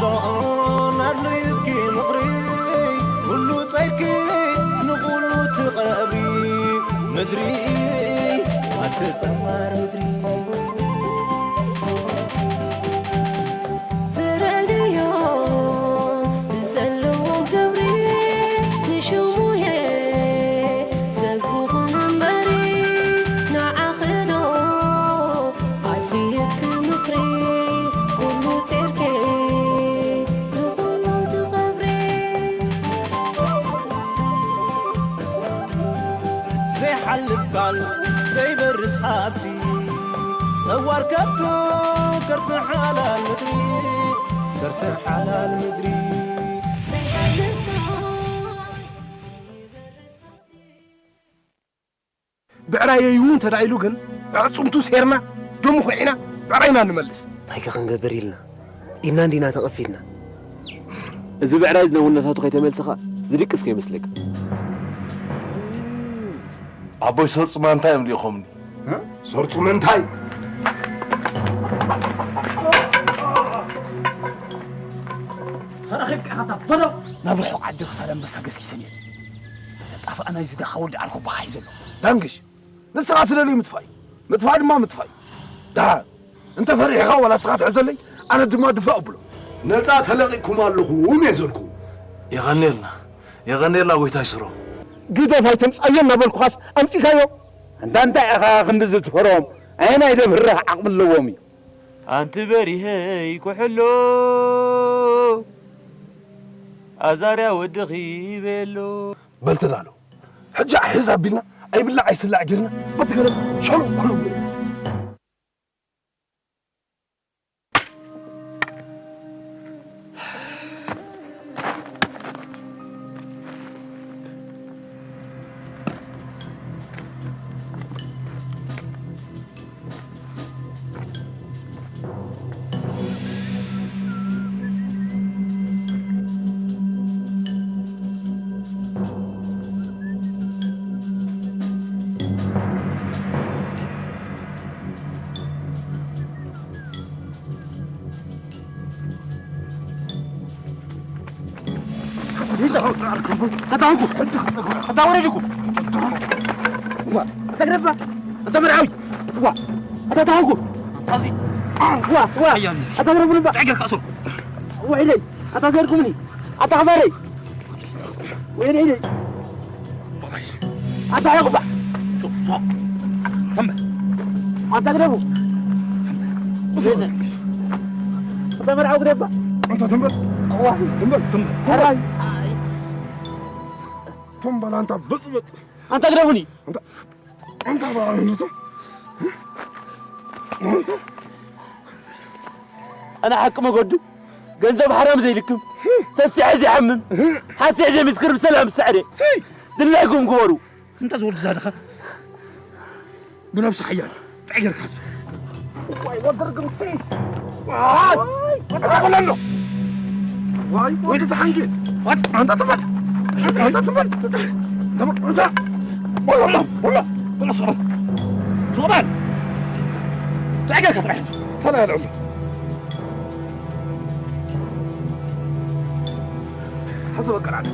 ዶን ኣድልዩኪ ምኽሪ፣ ኩሉ ጸይርኪ ንኹሉ ትቐብሪ። ምድሪ ኣቲ ጸዋር ምድሪ። ፍረድዮ ብዘለዎም ክብሪ፣ ንሽሙየ ሰብ ክኹን እምበሪ፣ ንዓኺ ዶ ኣድልየኪ ምኽሪ፣ ኩሉ ጼርኪ ንኹሉ ትኸብሪ። ዘይሓልፍ ቃል ዘይበርስ ሃብቲ፣ ጸዋር ከብቱ ከርሲ ሓላል ምድሪ፣ ከርሲ ሓላል ምድሪ። ዘይሓልፍ ቃል ዘይበርስ ሃብቲ። ብዕራየይ እውን ተዳኢሉ ግን፣ ኣዕጽምቱ ሴርና፣ ደሙ ኹዒና፣ ብዕራይና ንመልስ። እንታይ ከ ክንገብር ኢልና? ኢድና እንዲና ተቐፊልና። እዚ ብዕራይ እዚ ናብ ወነታቱ ከይተመልሰ ኸኣ ዝድቅስ ከይመስለካ። ኣቦይ ሰርጹ ማንታ እዮም ልኢኾምኒ። እ? ሰርጹ ምንታይ? ተረኺብካ ኢኻ እታ በሎ። ናብ ርሑቕ ዓዲ ክሳድ ኣንበሳ ገስጊሰን እየን። ጠፋእ ናይዚ ደኻ ወዲ ዓርኩ በኻ እዩ ዘሎ። ዳንግሽ፣ ንስኻ ትደልዩ ምጥፋእ እዩ። ምጥፋእ ድማ ምጥፋእ እዩ። ደሓር፣ እንተ ፈሪሕኻ ዋላ ንስኻ ትሕዘለይ፣ ኣነ ድማ ድፋእ ኣብሎ። ነጻ ተለቒቕኩም ኣለኹም እየ ዘልኩ። የቐንየልና፣ የቐንየልና ጎይታይ ስሮ። ግደፍ ኣይተምጽኣዮ እናበልኩኻስ ኣምጺእካዮ። ኣንታ እንታይ ኢኻ ክንድዚ ትፈርሆም? ኣየናይ ደፍርህ ዓቕሚ ኣለዎም እዩ? ኣንቲ በሪሀይ ኩሕሎ፣ ኣዛርያ ወድኺ በሎ። በል ተዳሎ። ሕጂ ኣሕዝ ኣቢልና ኣይብላዕ ኣይስላዕ ጌርና በቲ ገረብ ሸሎ ኩሉ። ኣታ ውረድ እኮ። ዋ፣ ኣታ ግረባ። ኣታ መርዓዊ። ዋ፣ ኣታ ተሃንኩ። ኣዚ። ዋ፣ ዋ። ኣያ፣ ኣዚ። ኣታ ግረባ። ዕገር ካእሶ። ወይለይ። ኣታ ዘርኩምኒ። ኣታ ሓዛረይ። ወይለይ፣ ኢለይ። ኣታ ይቕባዕ። ኣንታ ግደፉ። ኣንታ መርዓዊ ግደፋ። ኣንታ ትንበል። ኣዋ። ትንበል፣ ትንበል። ኣራይ። ትንበል ኣንታ ብጽብጽ። ኣንታ ግደፉኒ። ኣንታ፣ ኣንታ ባዕሉ እንዶ። ኣንታ ኣነ ሓቂ መገዱ ገንዘብ ሓራም ዘይልክም፣ ሰሲዐ ዘይሓምም፣ ሓሲዕ ዘይምስክር ብሰላም ዝሰዕረ። ሲ! ድላይኩም ግበሩ። እንተ ዝወልድ ዛድኻ ብነብሱ ሓያል ጥዕ ጌርካ ሓስብ። ዋይ፣ ወዲ ርግምቲ! ዋይ! ወዲ ርግምቲ! ዋይ፣ ወዲ ዝሓንጊ! ዋይ፣ ኣንተ ትበል! ኣንተ ትበል! ትበል! ወላ፣ ወላ፣ ወላ፣ ወላ፣ ሱቕ በል! ሱቕ በል! ጥዕ ጌርካ ጥራሕ ሕጂ። ተላያ ልዕሉ። ሓዚ በቃ ንዓና።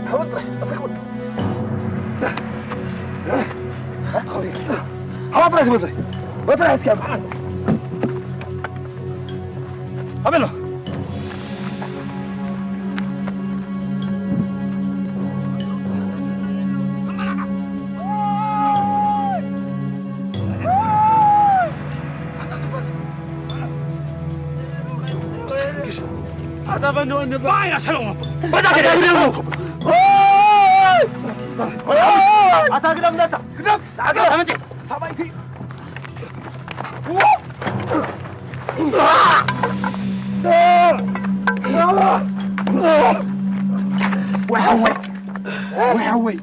ሓወት ጥራሕ፣ ኣሰግወት። ሓወት ጥራሕ፣ በትሪ። በትሪ እስኪ ኣብ ዓን። ኣበሎ። ኣታ ግደም ነታ። ግደም። ሰበይቲ። ወይ ሓወይ። ወይ ሓወይ።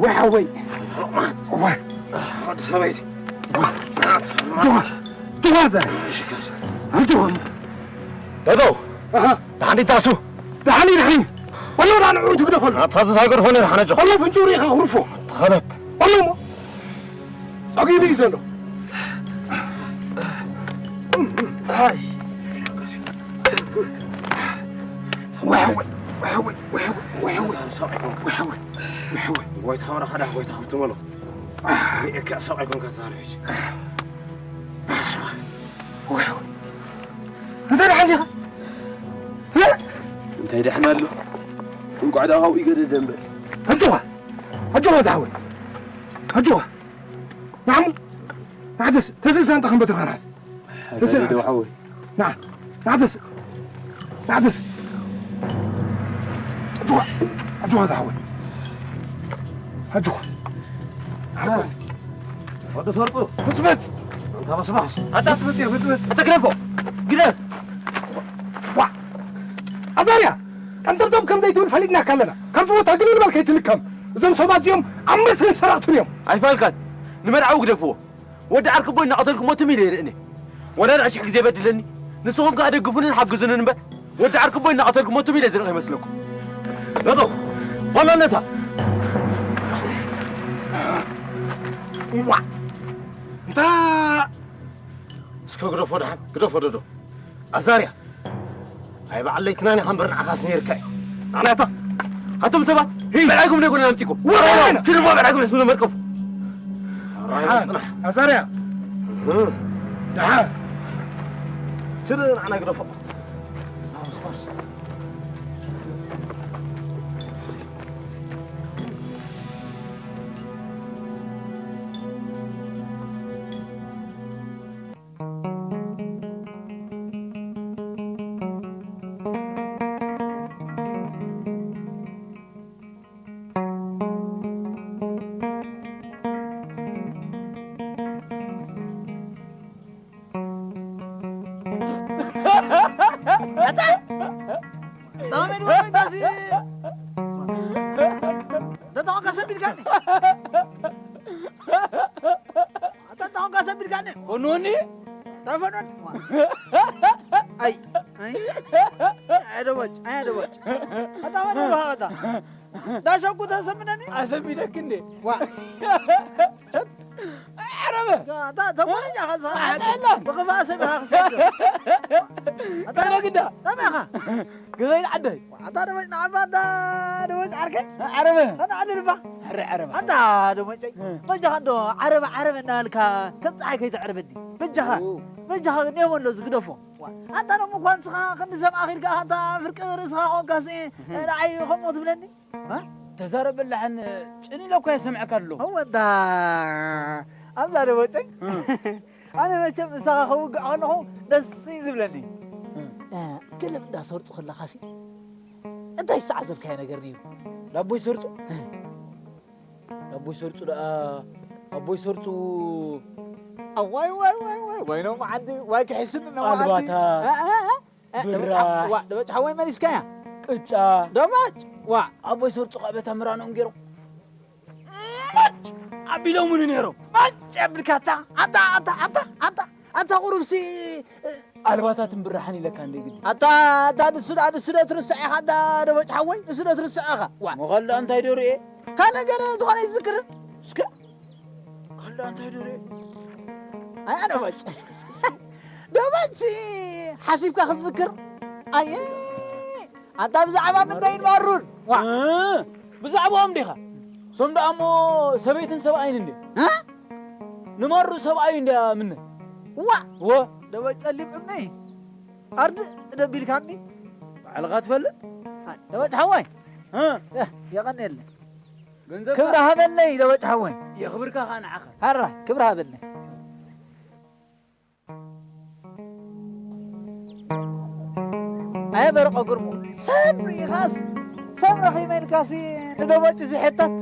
ወይ ሓወይ። ከመይ እዚ? ጅዋ! ጅዋ ዘር! ጅዋ! ደዶ! ኣሃ! ደሓን ይታሱ! ደሓን እዩ፣ ደሓን እዩ! ወሎ ዳ ንዕኡ ትግደፈሉ! ኣታ እዚ ሳይገድፎ ነይሩ ሓነጆ! ወሎ ፍንጭሩ ኢኻ ክርፎ! ተኸለብ! ወሎ እሞ! ጸጊቡ እዩ ዘሎ! ኣይ! ወይ ወይ! ወይ ወይ! ወይ ወይ! ወይ ወይ! ወይ ወይ! ወይ ወይ! ወይ ወይ! ጎይታ ወረኻ ዳ ጎይታ ሃብቱ መሎ! ሪኤካ ሰብኣይ ኮንካ ዛሬ ሕጂ። ወይ ወይ! እንታይ ደሓን ዲኻ? እ? እንታይ ደሓን ኣሎ? እንቋዕ ደኣ ካብኡ ይገደደ እምበር። ኣጆኻ! ኣጆኻ ዝሓወይ! ኣጆኻ! ንዓሙ! ንዓ ተስ-፣ ተስእ ሳንጣ ከም በትርኻ ንሓዝ። ተስእ ሓዳሪ ዶ ሓወይ? ንዓ! ንዓ ተስእ! ንዓ ተስእ! ኣጆኻ! ኣጆኻ ዝሓወይ! ኣጆኻ! ሓወይ! ወዲ ሰርጡ! ብጽብጽ! ኣንታ በስባስ! ኣታ ብጽብጽ! ብጽብጽ! ኣታ ግደፎ! ግደፍ! ዋ! ኣዛርያ! ቀንጠብጠብ ከም ዘይትብል ፈሊጥናካ ኣለና። ካብዚ ቦታ ግልል በል ከይትልከም። እዞም ሰባት እዚኦም ኣብ መስርሕ ሰራቕቱን እዮም። ኣይፋልካን። ንመርዓዊ ግደፍዎ። ወዲ ዓርክቦይ እናቐተልኩሞ ትም ኢለ ይርእን እየ። ወላ ንኣሽሕ ግዜ በድለኒ። ንስኹም ከኣ ደግፉንን ሓግዙንን እምበር፣ ወዲ ዓርክቦይ እናቐተልኩሞ ትም ኢለ ዝርኢ ከይመስለኩም። ነጦ፣ ዋናነታ። ዋ! እንታ እስከ ግደፎ ደሓን፣ ግደፎ ደዶ። ኣዛርያ። ኣይ በዓል ለይትናን ኢኻ እምበር ንዓኻስ ነይርካ እዩ። ኣናታ፣ ኣቶም ሰባት፣ ሂ! በልዓይኩም ደጎና ኣምጺኩም። ወራይ! ሽድሞ በልዓይኩም እስሙ መርቀፉ። ደሓን፣ ኣዛርያ። እህ። ደሓን። ሽድ ንዓና ግደፎ። ኣታ! ዳመድ ወይ ታዚ! ደታው ከሰብ ይልካኒ! ኣታ እንታኹም ከሰብ ይልካኒ! ፈኖኒ! እንታይ ፈኖን? ኣይ! ኣይ! ኣይ ደቦጭ! ኣይ ደቦጭ! ኣታ ፈኖን በሃ ኣታ! ዳሸኩ ተሰምነኒ? ኣሰሚደክ እንዴ? ዋ! ዓረበ! ኣታ ተንኮለኛ ኢኻ ዝኸነ ሓቂ። ኣላ! ብኽፋእ ሰብ ኢኻ ክሰግር። ኣታ ኣታ ግዳ! ከመይ ኢኻ? ገዛይ ንዓደይ! ኣታ ደመጭ ንዓባ ኣታ ደመጭ ዓርከይ። ዓረበ! ኣታ ዓሊ ልባ። ሕረ ዓረበ! ኣታ ደመጨይ። እ። በጃኻ እንዶ ዓረበ ዓረበ እናበልካ ከም ፀሓይ ከይተዕርበኒ። በጃኻ! ኡ። በጃኻ ግን የመሎ ዝግደፎ። ዋ፣ ኣታ ደሞ እኳ ንስኻ ክንዲ ሰብ ኣኺልካ ኣታ ፍርቂ ርእስኻ ኾንካስ፣ እ። ንዓይ ኸምኡ ትብለኒ? እ? ተዛረበላሕን ጭን ኢለ እኮ የሰምዐካ ኣለኹ። እወ፣ እንዳ ኣብዛ ደቦጨይ። እ። ኣነ መቸም ንስኻ ከውግዕ ከለኹ ደስ እዩ ዝብለኒ። እ። እ፣ ገለ እንዳሰርጹ ከለኻሲ እንታይ ዝተዓዘብካዮ ነገር ነይሩ? ላቦይ ሰርጹ? እ። ኣቦይ ሰርጹ ደኣ፣ ኣቦይ ሰርጹ። ኣዋይ፣ ዋይ፣ ዋይ፣ ዋይ፣ ዋይ፣ ነው መዓዲ፣ ዋይ፣ ክሕስን ነው መዓዲ። ኣልባታ። እ፣ እ፣ እ፣ እ፣ ብራህ። ዋ፣ ደበጭ ሓወይ መሊስካያ። ቅጫ። ደበጭ፣ ዋ። ኣቦይ ሰርጹ ኸኣ በታ ምራኖም ገይሮም። ማጭ! ኣቢሎምኒ ነይሮም። ማጭ! የብልካ ኣታ፣ ኣታ፣ ኣታ፣ ኣታ፣ ኣታ፣ ኣታ ቁሩብሲ፣ እ፣ ኣልባታትን ብራሕን ኢለካ እንደ ግዲ። ኣታ፣ ኣታ፣ ንሱ ደኣ፣ ንሱ ዶ ትርስዕ ኢኻ፣ ኣታ ደበጭ ሓወይ፣ ንሱ ዶ ትርስዕ ኢኻ? ዋ። እሞ ካልእ እንታይ ዶ ርእየ? ካልእ ገለ ዝኾነ ይዝክርን? እስከ፣ ካልእ እንታይ ዶ ርእየ? ኣይ፣ ኣነ ደበጭ። ደበጭ፣ ሓሲብካ ክትዝክር? ኣየ፣ ኣታ ብዛዕባ ምንታይ ንባሩን? ዋ። እ፣ ብዛዕባኦም ዲኻ? እሶም ደኣ እሞ ሰበይትን ሰብኣይን እንድዮም። እ? ንመሩ ሰብኣዩ እንድያ ምነ። ዋ! ወ! ደበጭ ጸሊም እምነይ። ኣርድእ ደቢልካኒ። ባዕልኻ ትፈልጥ? ኣይ፣ ደበጭ ሓወይ። እ? እ፣ የቐንየለይ። ገንዘብካ ክብሪ ሃበለይ ደበጭ ሓወይ። የኽብርካ ኸኣ ንዓኻ። ሃራ፣ ክብሪ ሃበለይ። ኣየ በረቐ ግርሙ፣ ሰብ ርኢኻስ፣ ሰብ ረኺበ ኢልካሲ ንደቦጭ ዝሕተት?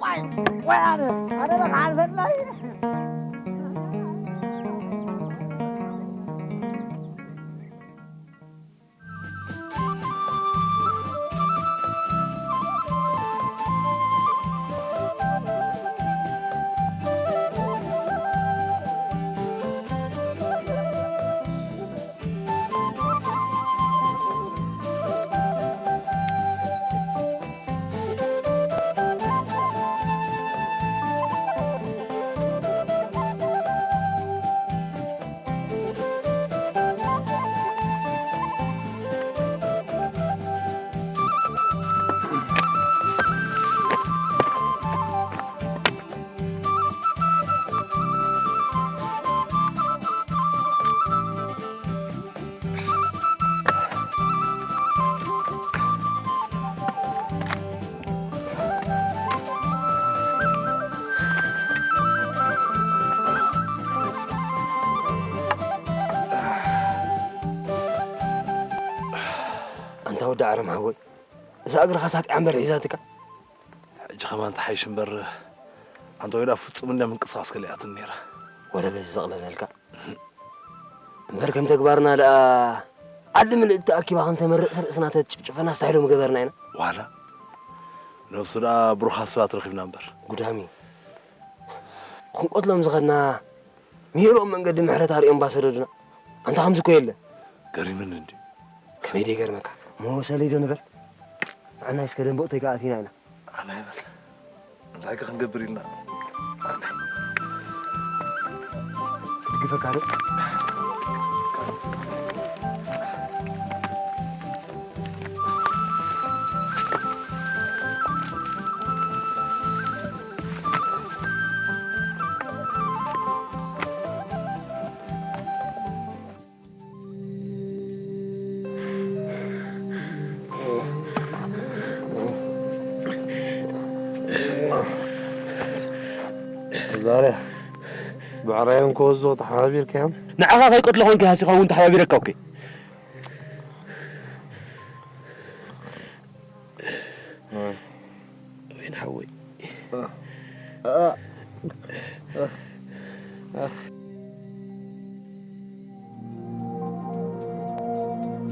ዋይ፣ ዋይ ኣነስ፣ ኣነ ዶ ክሓልፈላ እየ? ወዲ ዓረም ሓወይ፣ እዛ እግርኻ ሳት ዓምበር ሒዛትካ። ሕጂ ከማን ተሓይሽ እምበር፣ ኣንተ ወይዳ ፍጹም እንዳ ምንቅስቓስ ከሊኣትን ነይራ። ወረ በዚ ዘቕለለልካ። እምበር ከም ተግባርና ደኣ ዓዲ ምልእቲ ተኣኪባ ከም ተመርቕ ስርእስና ተጭፍጭፈና ስታይሎም ገበርና ኢና። ዋላ ነብሱ ደኣ ብሩኻት ሰባት ረኺብና እምበር። ጉዳሚ ክንቆትሎም ዝኸድና ምሄሮም መንገዲ ምሕረት ኣርእዮም ባሰደዱና። ኣንታ ከምዚ እኮ የለ። ገሪምኒ እንዲ። ከመይ ደይገርመካ? እሞ ሰለይ ዶ ንበል? ንዓና እስከ ደንበቕ ተይካ ኣቲና ኢና። ኣነ ይበል። እንታይ ከ ክንገብር ኢልና? ኣነ። ክግፈካ ዶ? ዛርያ፣ ብዕራዮም ክወስዱ ተሓባቢርካዮም? ንዓኻ ከይቀትሎ ኮንኪ ሃሲኻ እውን ተሓባቢረካ እኮ። ወይን ሓወይ።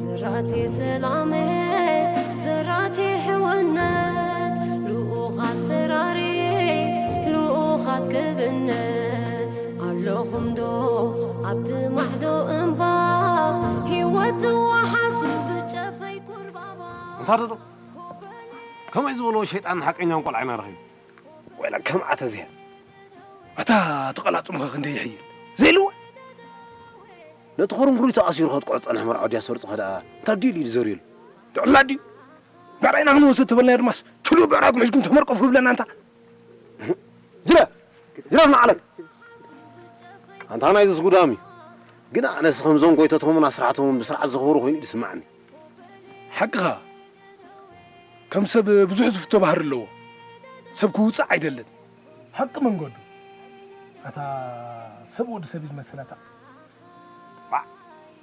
ዝራእቲ ሰላም፣ ዝራእቲ ሕውነት፣ ልኡኻት ሰራሪ፣ ልኡኻት ክብነት፣ ኣለኹም ዶ ኣብቲ ማዕዶ እምባ፣ ህይወት ትወሓሱ ብጨፈይ ኩርባባ። እንታ ዶ፣ ከመይ ዝበሎ ሸይጣን ሓቀኛን ቆልዓ ኢና ረኺቡ። ወይላ ከም ዓተዚያ። ኣታ ተቐላጽምኸ ክንደይ ይሕይል? ዘይልወ? ነቲ ኾርንኩሪቶ ኣሲሩ ከጥቅዖ ዝጸንሐ መርዓዊ ድያ ሰርጹ ኸደኣ፣ እንታይ ድዩ ኢሉ ዘርየሉ? ድዕላ ድዩ? ብዕራይና ክንወስድ ተበልና ድማስ፣ ችሉ ብዕራይኩም ሒዝኩም ተመርቀፉ ይብለና ኣንታ። ጅረ! ጅረ ንዓለም! ኣንታ ናይዝስ ጉዳም እዩ። ግን ኣነስ ከምዞም ጎይቶቶምን ኣስራሕቶምን ብስርዓት ዘኽብሩ ኮይኑ እዩ ዝስማዕኒ። ሓቅኻ። ከም ሰብ ብዙሕ ዝፍቶ ባህሪ ኣለዎ። ሰብ ክውጻእ ኣይደልን። ሓቂ መንገዱ። ኣታ ሰብ ወዲ ሰብ እዩ ዝመስል ኣታ። ባዕ፣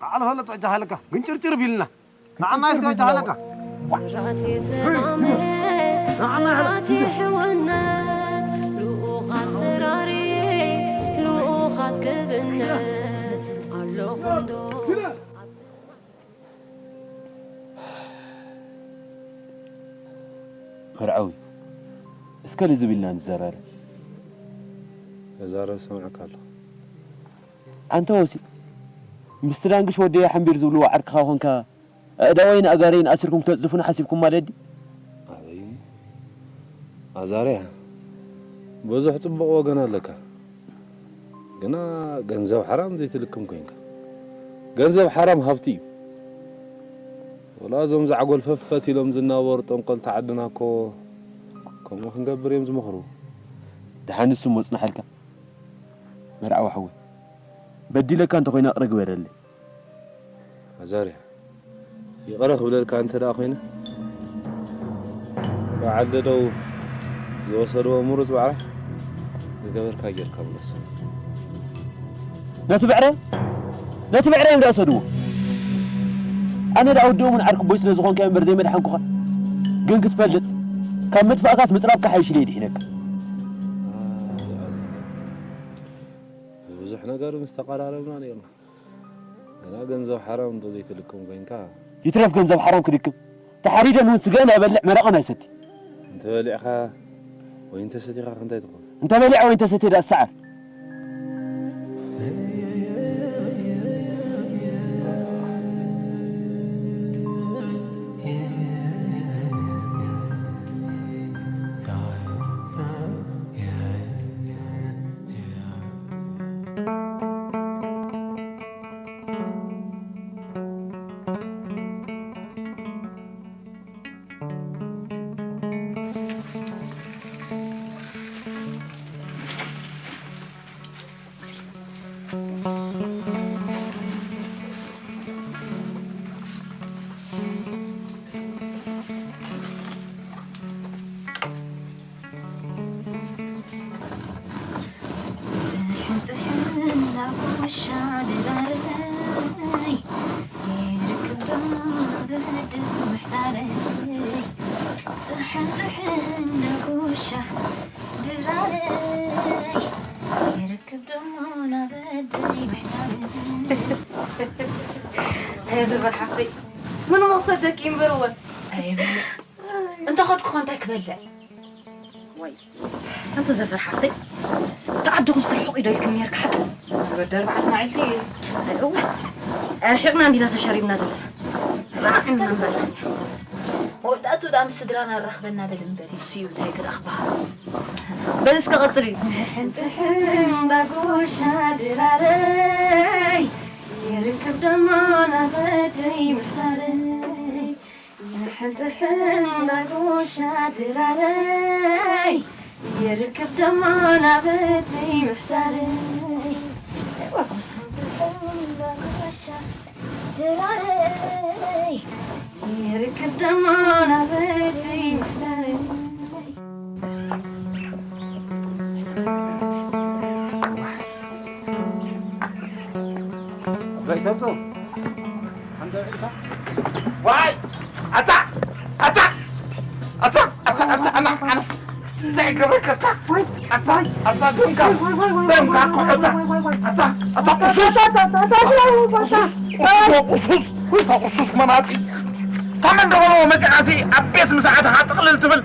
ባዕሉ ፈለጥ በጃ ሃለካ፣ ግን ጭርጭር ቢልና። ንዓና እስከ በጃ ሃለካ። ዝራእቲ ሰላም፣ ዝራእቲ ሕውነት፣ ልኡኻት ሰራሪ፣ ልኡኻት ክብነት፣ ኣለኹም ዶ? መርዓዊ፣ እስከ ልዝብ ኢልና ንዘራረብ። ተዛረብ፣ ሰምዐካ ኣለኹ። ኣንታ ወሲ፣ ምስቲ ዳንግሽ ወደይ ሓምቢር ዝብልዎ ዓርክኻ ኾንካ፣ ኣእዳወይን ኣእጋረይን ኣሲርኩም ክተጽድፉኒ ሓሲብኩም ማለት ድዩ? ኣበይ? ኣዛርያ፣ ብዙሕ ጽቡቕ ወገን ኣለካ። ግና ገንዘብ ሓራም ዘይትልክም ኮንካ። ገንዘብ ሓራም ሃብቲ እዩ። ወላ እዞም ዛዕጎል ፈፈት ኢሎም ዝናበሩ ጠንቆልቲ ዓድና እኮ ከምኡ ክንገብር እዮም ዝመኽሩ። ደሓን ንሱ እሞ ጽናሓልካ። መርዓዊ ሓወይ፣ በዲለካ እንተኾይነ ይቕረ ግበረለይ። ኣዛርያ፣ ይቕረ ክብለልካ እንተ ደኣ ኮይነ፣ በዓል ደደው ዝወሰድዎ ምሩጽ ባዕራ ዝገበርካ ጌርካ ምለሶ። ነቲ ብዕረ፣ ነቲ ብዕረ እዮም ዝወሰድዎ። ኣነ ደኣ ወዲ እሙን ዓርኪ ኣቦይ ስለ ዝኾንካ እምበር ዘይመድሓንኩኻ። ግን ክትፈልጥ፣ ካብ ምጥፋእካስ ምጽራፍካ ሓይሽ ኢለ ይድሒነካ። ብዙሕ ነገር ምስ ተቐራረብና ነይርና። ግና ገንዘብ ሓራም እንተ ዘይትልክም ኮይንካ። ይትረፍ ገንዘብ ሓራም ክልክም። ተሓሪደ ንውን ስገአን ኣይበልዕ መረቐን ኣይሰቲ። እንተ በሊዕካ ወይ እንተ ሰቲኻ ክንታይ ትኾን? እንተ በሊዐ ወይ እንተ ሰትየ ደኣ ዝሰዓር። ሕንጥሕን ነጉሻ ድራረይ ይርክብ ደሞ ናበደይ ምሕዳረይ። ኣየ ዘፈር ሓፍተይ፣ ምን መቕሰደኪ እምበር እወ። ኣየ ብልዕ። እንተ ኸድኩ ኸ እንታይ ክበልዕ? ወይ፣ ኣንተ ዘፈር ሓፍተይ፣ እቲ ዓድኹም ስርሑቕ እዩ ዶ ኢልክኒ ነርካ ሓቂ? ወዲ ኣርባዕተ መዓልቲ እዩ። ኣይ፣ እወ። ኣርሒቕና እንዲና ተሸሪብና ዘለና። ጻዕና እምበር ሰኒሕ። መወዳእቱ ደኣ ምስ ስድራና ኣራኽበና በል እምበር። ንሱ እዩ እንታይ ክረኽባ። በል እስከ ቀጽሊ። ሕንጥሕን ዳጉሻ ድራረይ፣ ይርክብ ደሞ ናበደይ ምሕዳረይ። ሕንጥሕን ዳጉሻ ድራረይ፣ ይርክብ ደሞ ናበደይ ምሕዳረይ። ሕንጥሕን ዳጉሻ ድራረይ፣ ይርክብ ደሞ ናበደይ ምሕዳረይ። ኣባይ ሰብሶ፣ ሓንቲ ኢልካ? ዋይ! ኣታ! ኣታ! ኣታ! ኣታ! ኣታ! ኣና! ኣነስ እንታይ ይገብረካ? ኣታ! ኣታ! ኣታ! ደምካ! ደምካ! ኣታ! ኣታ! ኣታ! ቁሱስ! ቁሱስ! ቁሱስ! ቁሱስ! መናጢ! ካብ መን ደበሎ መጺኻሲ ኣብ ቤት ምስ ኣተኻ ጥቕልል ትብል?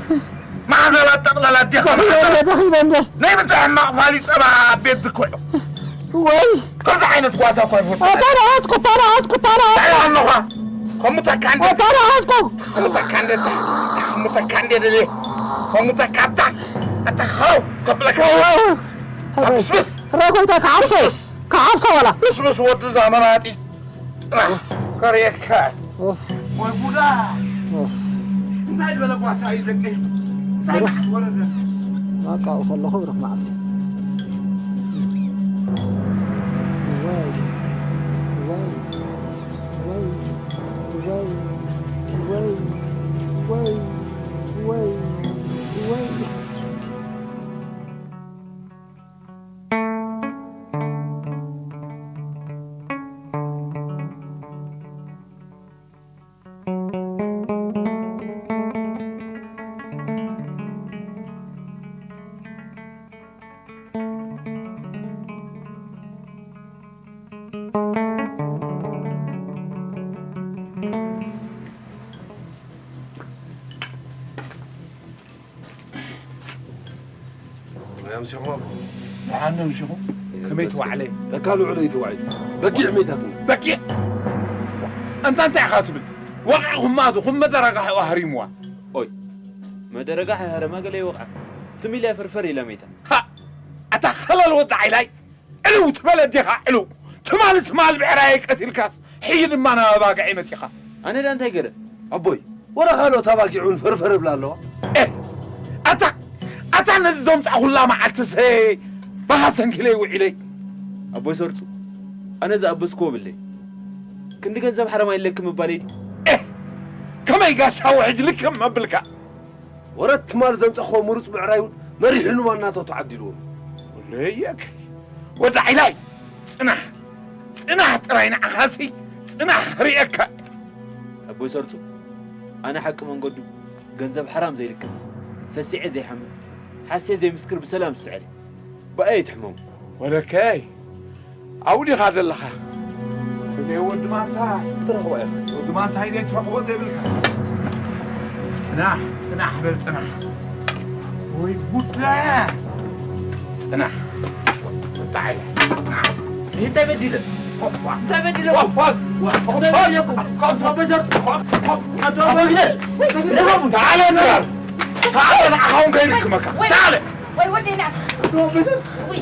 ማዕዘላ ጠቕላላ ኣዴኻ ደኺመ፣ ማዕዘላ። ደኺመ እንደ። ናይ ብጣዕሚ ማቕፋሊ ጸባ ኣብ ቤት ዝኩዕ። ወይ። ከምዚ ዓይነት ጓሳ እኳ ይፈቱ። ተለዓትኩ፣ ተለዓትኩ፣ ተለዓትኩ። እንታይ ኣለኻ? ከሙተካ እንደ። ተለዓትኩ። ከሙተካ እንደ። ከሙተካ እንደ ደለ። ከሙተካ ኣታ። ኣታ ኸው ከብለካ። ወይ። ብስብስ። ረጎይታ ከዓብሶ። ብስብስ። ከዓብሶ ወላ። ብስብስ ወዲ እዛ መናጢ። ጥራሕ ከርእየካ። ኦፍ። ወይ ጉዳ! ኦፍ። እንታይ ዝበለ ጓሳ እዩ ደቂ? እንታይ ብሩኽ። ወረደ? በቃ ከለኹ ብሩኽ መዓልቲ። ወይ፣ ወይ፣ ወይ። ኣምሲኹም ኣቦ። ደሓን ዶ ኣምሲኹም? ከመይ ትዋዕለ? ለካ ልዑል ኣይትዋዕል። በጊዕ ሜታት። በጊዕ? ኣንታ እንታይ ኢኻ ትብል? ወቒዕኹማ፣ እዚኹም መደረጋሕኡ ኣህሪምዋ። ኦይ፣ መደረጋሕ ኣህረማ ገለ ይወቕዓ። ትም ኢላ ፈርፈር ኢላ መይታ። ሃ! ኣታ ኸለል ወዲ ዓይላይ! ዕልው ትበል ኣዴኻ ዕልው። ትማል ትማል ብዕራየይ ቀቲልካስ፣ ሕጂ ድማ ናብ ኣባግዐይ መጺኻ። ኣነ ደኣ እንታይ ገረ? ኣቦይ፣ ወረ ካልኦት ኣባጊዕ እውን ፈርፈር እብላ ኣለዋ። ኤ፣ ኣታ፣ ኣታ ነዚ ዘምጻእኹላ መዓልትሰ ብሃሰንኪለይ ውዒለይ። ኣቦይ ሰርጹ፣ ኣነ ዝኣበስክዎ ብለይ። ክንዲ ገንዘብ ሓረም ኣይለኪ ምባለይ ድዩ? ኤ፣ ከመይ ጋሻ ውሕጅ ልክም መብልካ? ወረ ትማል ዘምጻእኽዎ ምሩጽ ብዕራይ እውን መሪሕኑ ዋናቶ ተዓዲልዎ። ወለየከይ፣ ወዲ ዓይላይ፣ ጽናሕ፣ ጽናሕ ጥራይ ንዓኻሲ፣ ጽናሕ ክርእየካ። ኣቦይ ሰርጹ፣ ኣነ ሓቂ መንገዱ ገንዘብ ሓራም ዘይልክም፣ ሰሲዐ ዘይሓምም፣ ሓስየ ዘይምስክር ብሰላም ዝስዕር እየ። ብኣይ ኣይትሕመሙ። ወለከይ፣ ኣብኡ ዲኻ ዘለኻ? እኔ ወዲ ማንታ ትረኽቦ ኢኻ። ወዲ ማንታ ኢለ ትረኽቦ ዘይብልካ። ጽናሕ፣ ጽናሕ በል ጽናሕ። ወይ ጉድ! ጽናሕ። እንታይ? ጽናሕ። እንታይ በዲለ? እንታይ በዲለ? እንታይ በዲለ? ኣቶ ኣበሻር፣ ኣቶ ኣበሻር። ተዓለ፣ ተዓለ፣ ንዓኻ እውን ከይድክመካ። ተዓለ። ወይ ወደና። ወይ፣ ወይ።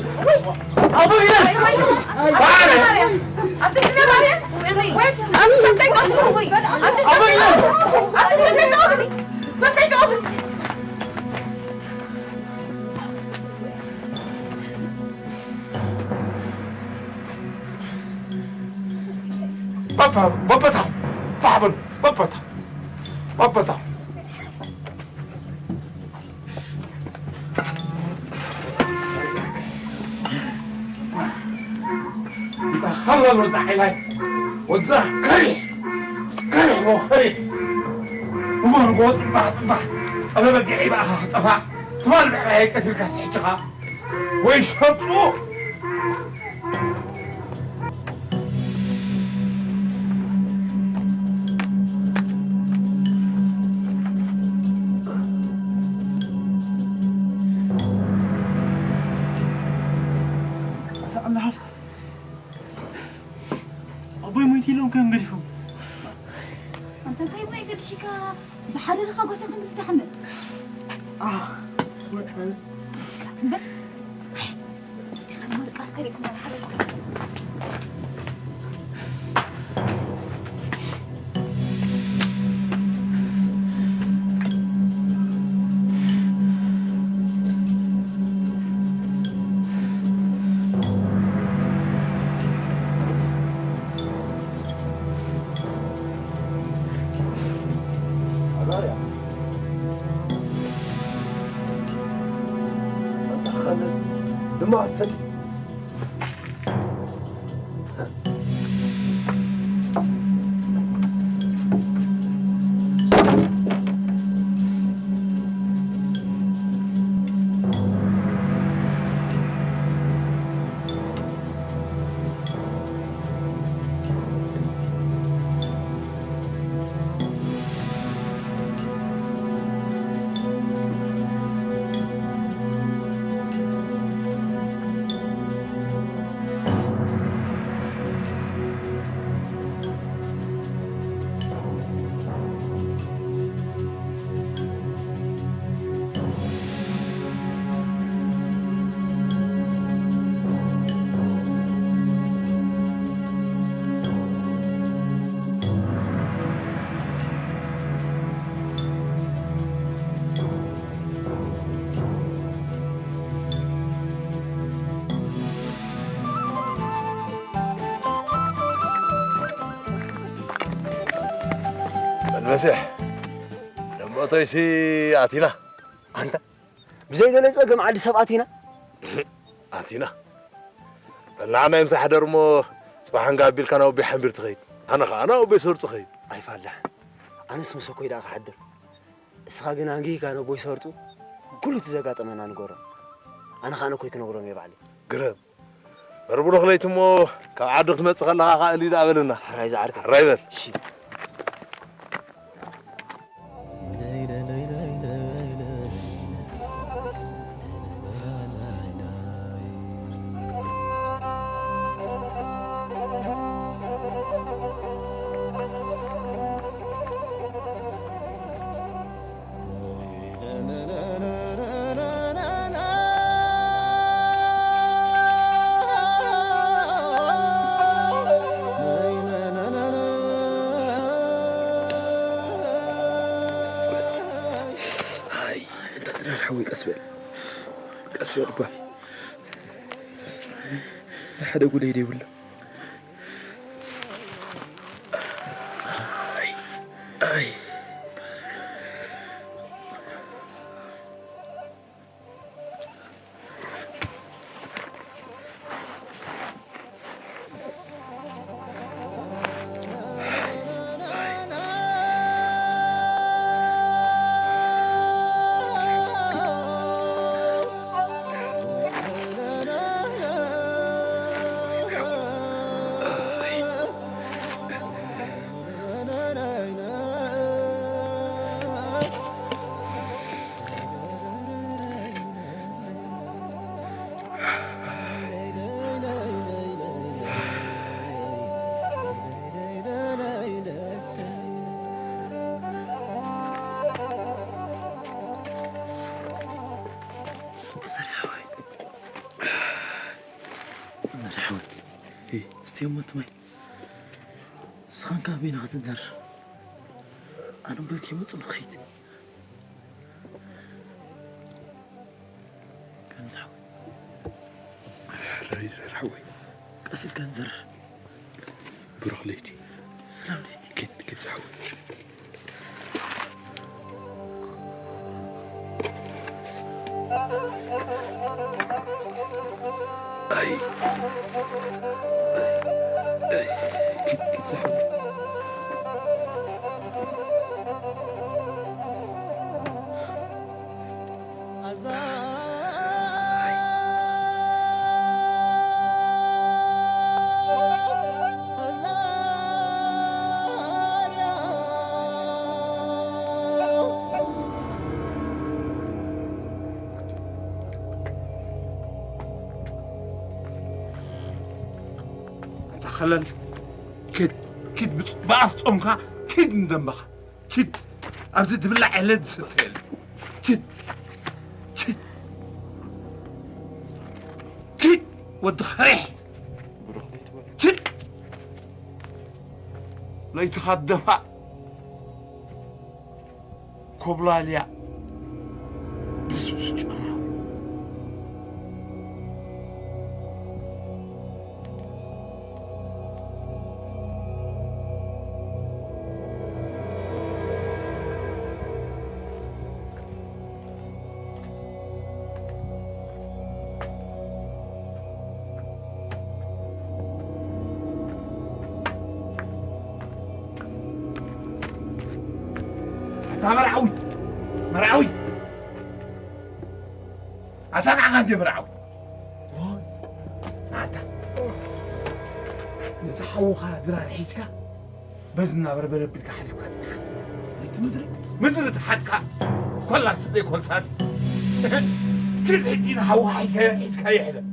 ኣቦ ቢላል! ወይ፣ ወይ። ኣቦ ቢላል! ኣቦ ቢላል! በበታ፣ ፋሕ በሉ፣ በበታ፣ በበታ። እንተ ኸለል ወዲ ዓይላይ፣ ወዲ ከሪሕ፣ ከሪሕ ወኸሪሕ። እሞ ንጎ ጽባሕ ጽባሕ። ኣብ በጊዕ ይብኣኻ ክጠፋእ ትማል ብዕራይ ቀቲልካ ትሕጅኻ ወይ ሸጡ። ኣቦይ ሞይቱ ኢሎም ከም ገዲፎም። ኣንተ እንታይ ሞይ ገድሽካ? ብሓደርኻ ጎሳ ከምዚ ዝተሓመል። ኣህ፣ ወጥመል። እምበር፣ ኣይ፣ እስቲ ኸነ ወረቃት ከሪእኩም ሓደርኩም። ድማ በል መሲሕ፣ ደንበእቶይሲ ኣቲና። ኣንታ፣ ብዘይ ገለ ጸገም ዓዲ ሰብ ኣቲና? ኣቲና። በል ንዓና ምሳሕ ሕደር እሞ፣ ጽባሕ እንጋ ኣቢልካ ናብ ኣቦይ ሓምቢር ትኸይድ። ኣነ ኸኣ ናብ ኣቦይ ሰርጹ ኸይድ። ኣይፋላሕን። ኣነስ ምስ ኣኮይ ደኣ ክሓድር። እስኻ ግን ኣንጊህካ ነቦይ ሰርጡ ኩሉ እቲ ዘጋጠመና ንገሮም። ኣነ ኸኣ ነኮይ ክነግሮም እየ ባዕለይ። ግረም። በርብሩኽ ለይቲ እሞ ካብ ዓዲ ክትመጽእ ከለኻ ኸኣ እልይ ደኣ በለና። ሕራይ ዝዓርከይ። ሕራይ በል። እሺ። ኣይ፣ እንዳ ድራር ሓወይ፣ ቀስ በል፣ ቀስ በል እባ። እዚ ሓደ ጉዳይ ደይብሉ። ኣይ፣ ኣይ። መርሓባ። እይ። እስቲ እሞ እቲ ማይ። ንስኻን ካቢና ክትደር። ኣነ እምበር ከይመጽእ ንኸይድ። ከምዚ ሓወይ። ሕራይ ድረር ሓወይ። ቀስ ኢልካ ዝደርር። ብሩኽ ለይቲ። ሰላም ለይቲ። ኪድ፣ ኪድ ዝሓወይ። ኣይ። ኣይ። ኣይ። ኪድ፣ ኪድ ዝሓወይ። ኸለል፣ ኪድ፣ ኪድ ብጽ-፣ ብኣፍ ጾምካ፣ ኪድ ንደንበኻ፣ ኪድ። ኣብዚ ዝብላዕ የለ፣ ዝስተ የለ። ኪድ፣ ኪድ፣ ኪድ፣ ወዲ ኸሪሕ። ኪድ። ለይትኻ ደፋእ። ኮብላልያ ብስብስ ጨናዊ። ኣታ መርዓዊ፣ መርዓዊ፣ ኣታ ንዓኻ እንደ መርዓዊ። ኣታ ነቲ ሓውኻ ድራር ሒዝካ በዚ እናበርበረ ኣቢልካ ሓሊፍካ ትሓት። እቲ ምድሪ፣ ምድሪ ትሓትካ። ኮላስ ዘይኮልሳስ። ኪድ ሕጂ ንሓውኻ ሒዝካዮ፣ ሒዝካዮ ሕለፍ።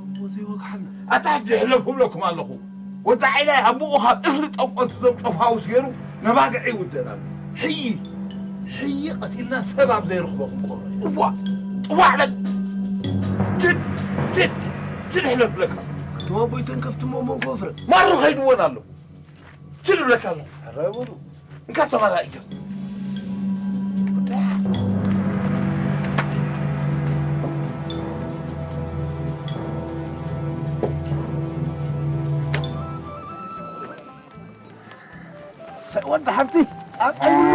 እሞ ዘይወግሓና። ኣታ ሕጂ ሕለፉ እብለኩም ኣለኹ። ወዲ ዓይላይ ኣቦኡ ካብ እኽሊ ጠንቆልቲ ዞም ጦፋውስ ገይሩ ነባግዒ ይውደን ኣሎ። ሕዪ፣ ሕዪ ቀቲልና ሰብ ኣብ ዘይረኽቦ ክንቆሎ። እዋ፣ እዋ ሕለፍ። ኪድ፣ ኪድ፣ ኪድ ሕለፍ እብለካ። እቶም ኣቦይ ተንከፍቲ እሞ መንጎ ወፍረ። ማሩ ከይድወን ኣሎ። ኪድ እብለካ ኣለኹ። ሕራይ በሉ። እንካ ተባላ እዮ። ሰ-፣ ወዲ ሓብቲ፣ ጣጣ ይብሉ።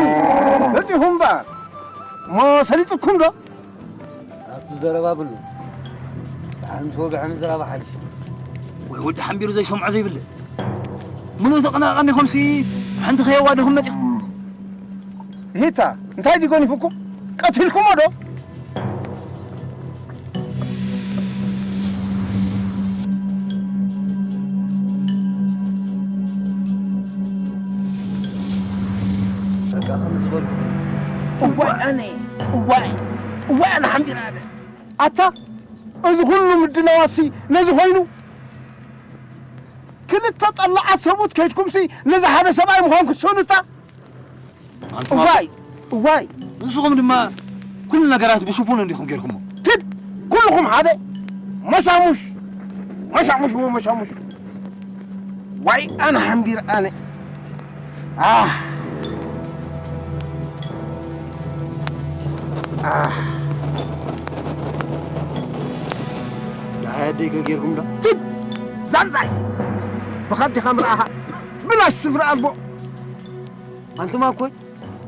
በጺኹም እምበኣር። እሞ ሰሊጥኩም ዶ? ናቱ ዘረባ ብሉ። ደሓር ምስ ወግሐ ምዝራብ ሓድሽ። ወይ ወዲ ሓምቢሩ ዘይሰምዖ ዘይብለ። ምሉእ ተቐናቐኒኹምሲ ሓንቲ ከየዋደኹም መጺኹም። ሂታ፣ እንታይ ድዩ ገኒፉኩም? ቀቲልኩሞ ዶ? በቃ ከም ዝበልኩ። እዋይ ኣነ፣ እዋይ፣ እዋይ ኣነ ሓምቢር ኣነ። ኣታ፣ እዚ ኩሉ ምድላዋሲ ነዚ ኮይኑ? ክልተ ጠላዓት ሰብኡት ከይድኩምሲ ነዚ ሓደ ሰብኣይ ምዃንኩ ትስእኑታ? ኣንቱም እዋይ፣ እዋይ። ንስኹም ድማ ኩሉ ነገራት ብሽፉን እንዲኹም ጌርኩሞ። ትድ፣ ኩልኹም ሓደ መሻሙሽ፣ መሻሙሽ፣ መሻሙሽ። ዋይ፣ ኣነ ሓምቢር ኣነ። ኣህ። ኣህ። ደሓይ ኣደይ ከጌርኩም ዶ? ትድ፣ ዛንዛይ። ብኻዲኻ ምርኣኻ። ብላሽ ስፍራ ኣልቦ። ኣንቱም ኣኮይ፣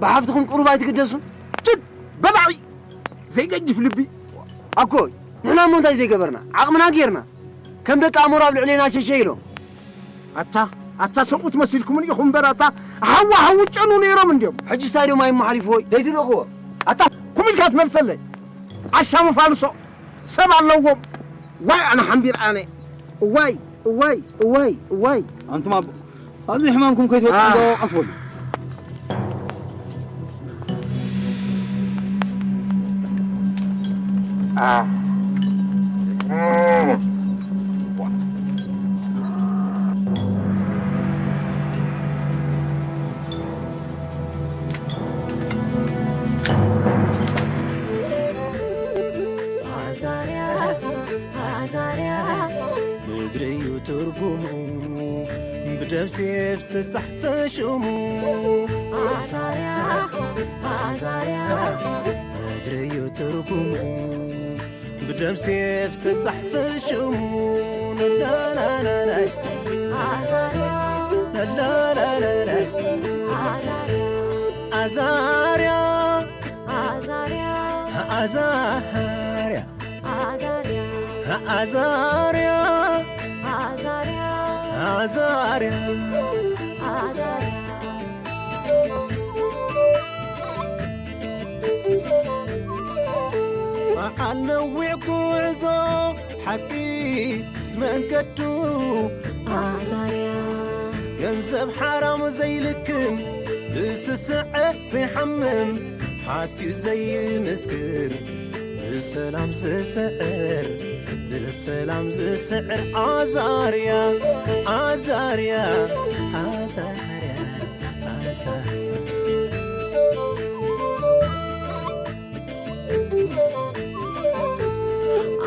ብሓፍትኹም ቁሩብ ኣይትግደሱን? ጭድ በላዒ ዘይገጅፍ ልቢ። ኣኮይ፣ ንሕና እሞ እንታይ ዘይገበርና? ዓቕምና ጌርና። ከም ደቂ ኣሞራ ኣብ ልዕሌና ሸሸ ኢሎም። ኣታ፣ ኣታ ሰብኡት መሲልኩምን ኢኹም እምበር ኣታ ሓዋ ሓዊ ጨኑ ነይሮም እንድዮም። ሕጂ እንታይ ዶም ኣይመሓሊፍዎይ? ዘይትልእኽዎ? ኣታ ኩምልካ ትመልሰለይ። ዓሻ መፋልሶ ሰብ ኣለዎም። ዋይ ኣነ ሓምቢር ኣነ። እዋይ፣ እዋይ፣ እዋይ፣ እዋይ። ኣንቱም ኣቦ፣ ኣብዚ ሕማምኩም ከይትወጽኡ ኣህ። እንዶ ቀስ በሉ። ኣህ። ኣዛርያ፣ ኣዛርያ፣ ምድሪ እዩ ትርጉሙ፣ ብደም ሴፍ ዝተጻሕፈ ሽሙ። ኣዛርያ፣ ኣዛርያ፣ ምድሪ እዩ ትርጉሙ፣ ብደም ሴፍ ዝተጻሕፈ ሽሙ። ነናናናናይ፣ ኣዛርያ፣ ነናናናናይ፣ ኣዛርያ፣ ኣዛርያ፣ ኣዛርያ፣ ኣዛርያ፣ ኣዛርያ፣ ኣዛርያ፣ ኣዛርያ፣ ኣዛርያ፣ ኣዛርያ። በዓል ነዊዕ ጉዕዞ ሓቂ ዝመንገዱ ኣዛርያ። ገንዘብ ሓራም ዘይልክም ብስስዐ ዘይሓምም ሓስዩ ዘይምስክር ብሰላም ዝስዕር፣ ብሰላም ዝስዕር ኣዛርያ፣ ኣዛርያ፣ ኣዛርያ፣ ኣዛርያ።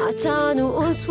ኣታ ንኡስ